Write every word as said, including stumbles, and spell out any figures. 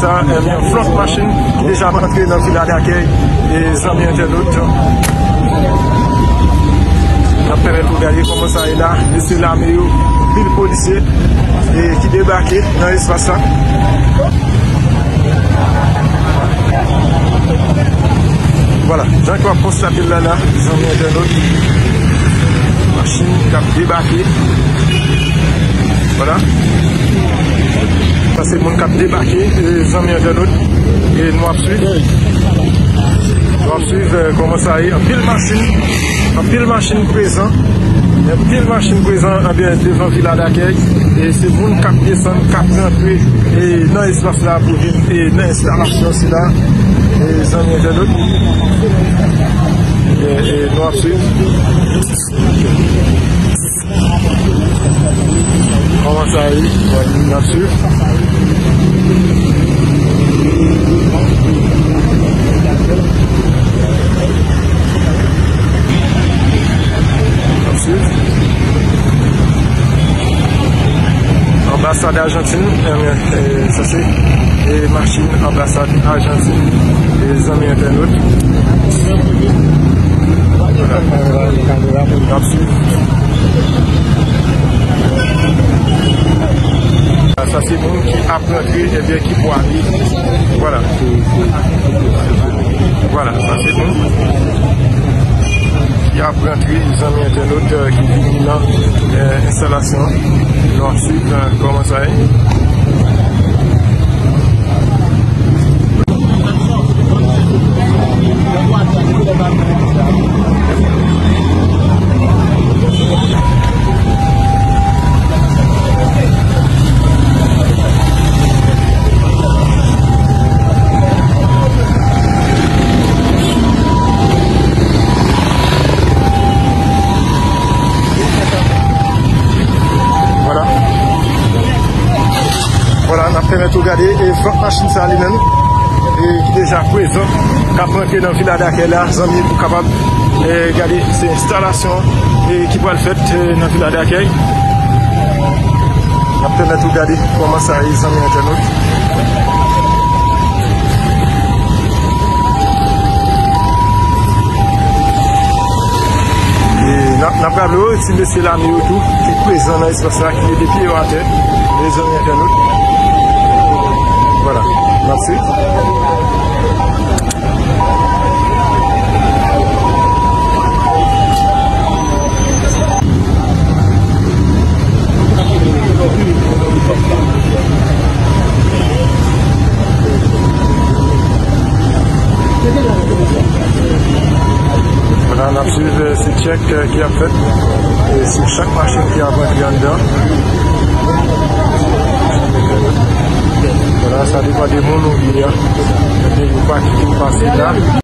Sa, e, yon flòt machin ki deja antre nan vila dakèy, e, zanmi entènot. N ap pèmèt ou gade kòman sa ye la, mesye lame yo, pil polisye, e, ki debake nan espas la. Vwala, jan ke w ap konstate l la, la, zanmi entènot, machin k ap debake. Vwala. Sa se moun k ap debake, e, zanmi entènot. E nou ap swiv. Nou ap swiv, e, kòman sa ye. Anpil machin. Anpil machin prezan. Anpil machin prezan, ebyen, devan vila dakèy. E se moun k ap desann, k ap rantre, e, nan espas la pou vin, e, nan enstalasyon sila. E, zanmi entènot. E, e, nou ap swiv. Kòman sa ye? N ap swiv. N ap swiv. Anbasad Ajantin, e, e, sa se, e, machin anbasad Ajantin, e, zanmi entènot. Vwala. N ap swiv. Sa se moun ki ap rantre, ebyen, ki pou ale. Vwala. Vwala, sa se moun ki ap rantre, zanmi entènot, e, ki vini nan, e, enstalasyon. Nou ap swiv, e, kòman sa ye. Vwala. Vwala, n ap pèmèt ou gade, e, flòt machin sa li menm, e, ki deja prezan, k ap rantre nan vila dakèy la, zanmi, pou kapab, e, gade, se enstalasyon, e, ki pral fèt, e, nan vila dakèy. N ap pèmèt ou gade kòman sa ye, zanmi entènot. E n ap, n ap raple w, ti mesye lame yo tou, ki prezan nan espas la, ki mete pye yo atè, mezanmi entènot. Vwala, n ap swiv. Vwala, n ap swiv, e, se tchèk, e, ki ap fèt, e, sou chak machin ki ap rantre anndan. Vwala, sa depann de moun ou ye a. Ebyen, yo pa kite w pase la.